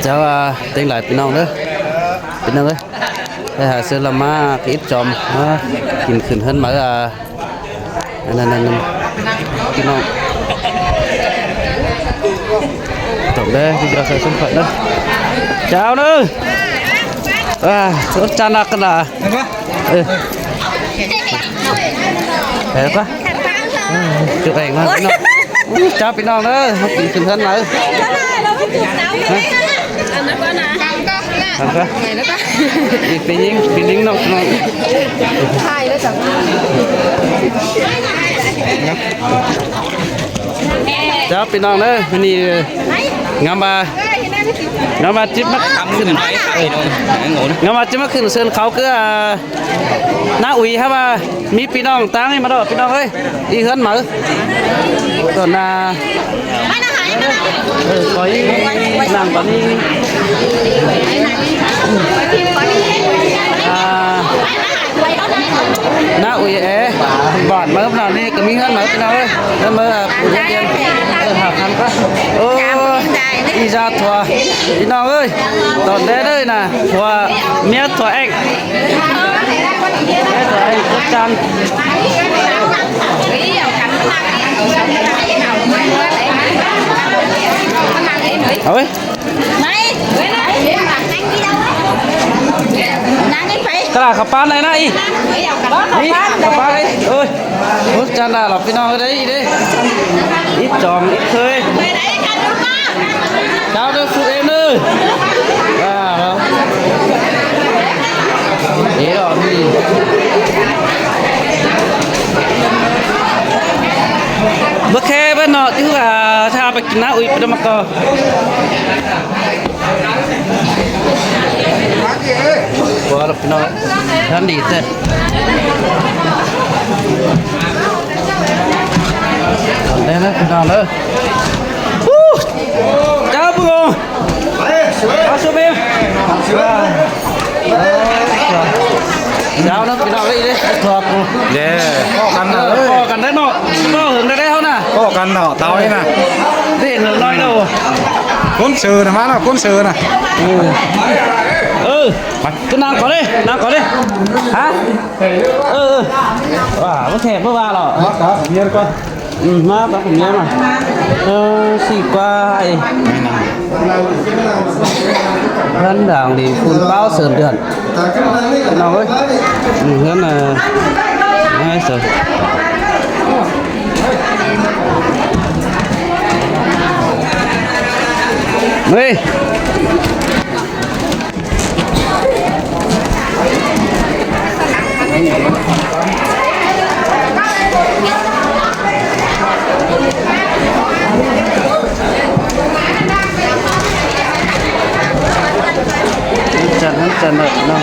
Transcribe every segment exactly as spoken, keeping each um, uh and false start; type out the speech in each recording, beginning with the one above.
Chảu, à, ꞌtếng lai ꞌpi ꞌnọng ꞌnớ. ꞌPi ꞌnọng ơi. Hảư ꞌsớ ꞌlạ ꞌmá ꞌkí ꞌchóm, à, kin khửn ꞌhướn máư, à. ꞌNặn, ꞌnặn, ꞌnặn, ꞌnặn. ꞌPi ꞌnọng. Tổng đế, ꞌchí cho ꞌsớ sung khỏe ꞌnớ. Chào ꞌnớ. À, út chăn ꞌnạ ꞌnớ. Ơ. Thế quá. Chụp ảnh mà. Ui, chào ꞌpi ꞌnọng ꞌnớ. Hấp dẫn hơn mà. Hả? Hả? Ih, ꞌpi ꞌnọng, ꞌpi ꞌnọng ꞌnọng. Chào ꞌpi ꞌnọng ꞌnớ. ꞌNị, ngắm ꞌva, ngắm ꞌva ꞌchí ꞌmá khửn, ngắm ꞌva ꞌchí ꞌmá khửn ꞌsơn khảu ꞌcứ, à, ꞌná ui hả ꞌva ꞌmí ꞌpi ꞌnọng ꞌtáng ꞌnị ꞌmá ꞌlạ ꞌpi ꞌnọng ơi. Ih ꞌhướn máư. Tỏn ꞌnạ. Ơ, khỏi nẳng ꞌcọ ꞌnị. À, ꞌná ui é. Bản máư ꞌnặn ꞌnị ꞌcọ ꞌmí ꞌhướn máư ꞌpi ꞌnọng ơi. ꞌHướn máư, à, phủ nhân viên. Ơ, hả khăn ꞌquá. Ơ, ih da thua. ꞌPi ꞌnọng ơi. Tỏn đé ꞌnớ ꞌnạ. Thua, ꞌmía thua ếng. Ôi. Cái là khẩu pan này nè, ih. Ih, khẩu pan đấy. Ôi. Út chăn đà lọc ꞌpi ꞌnọng ơi đấy, ih đấy. Ít chòm, ít thôi. Cháo nước súp ế nư. À, đó. Thế rồi thì. Bơ khe bơ ꞌnọ chứ, à, tha bơ ꞌnạ ui bơ ꞌmá ꞌcọ. Quá lộc ꞌnọ. Ăn đi tết. Còn đây nó ꞌnọ nữa. Ú! Chào bố. Áo sơ mi. Chào nó ꞌnọ đi đi. Thuộc. Dê. Có căn nào đấy. Có căn đấy nó. Có hứng đấy đấy hả nè. Có căn nào tao đi nè. Đi hứng nói đâu. Cuốn sư nè, má nó cuốn sư nè. Ừ. Cứ nẳng ꞌcọ đi, nẳng ꞌcọ đi. Hả? Ừ, ừ. Wow, bố thèm bố ba lọ. Má cá miên con. Ừ, má bác cũng nhớ mà. Ờ, xì qua ai. Hăn đảng đi phun báo sớm đượn. Nó ơi. Ừ, hăn là ai sớm. Ê. Chăn, chăn ơi, nó ơi.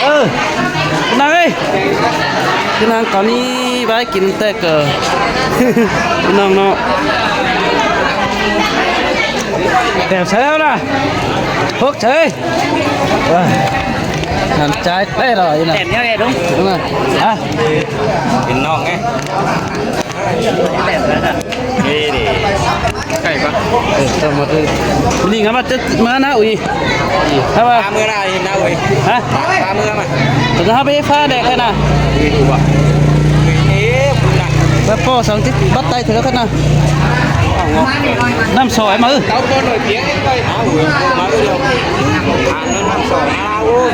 Ơ, nẳng ơi. Cứ nẳng ꞌcọ ꞌnị bái kin tết ꞌcọ. Nẳng ꞌnọ. Đẹp sao nè. Hốc sao. Wow. Hẳn trái tết rồi nè. Đẹp nhau đẹp đúng. Đúng rồi. Hả? Kin ꞌnọng nghe. Đi đi. Cày quá. Ê, tao mà tôi. Đi ngắm mắt chết má ꞌnạ ui. Hả ba? Ba mươi ꞌnạ ui. Hả? Ba mươi mà. Tao hả bê pha đẹp thế nè. Ui, đủ à. Ui, ê, bún nè. Bác pô sống chết bắt tay thử khăn nè. Năm sỏi mà ư. Tao có nổi tiếng cái coi. Ui, mà ư đâu. À, nó năm sỏi. À, ui.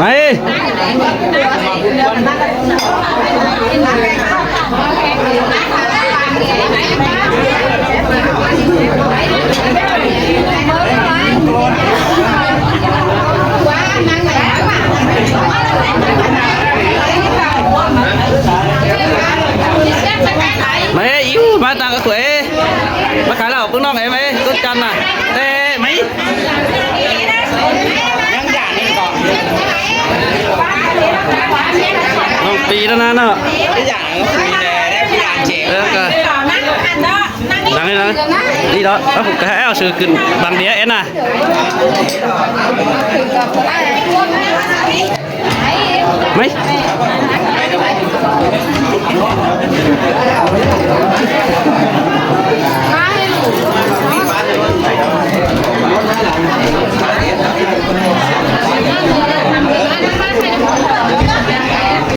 Này. Mẹ, ú, má tăng cái quế. Má khá là ꞌpứng ꞌnọng em ê, út chăn nè. Tê, mấy. Nhắn nhả lên con. Nả ꞌnớ. Ờ, ꞌcọ. Lăng đi, lăng đi. Đi đó. Ờ, ꞌcọ hảư eo sư kin băng đĩa ên à. Mây.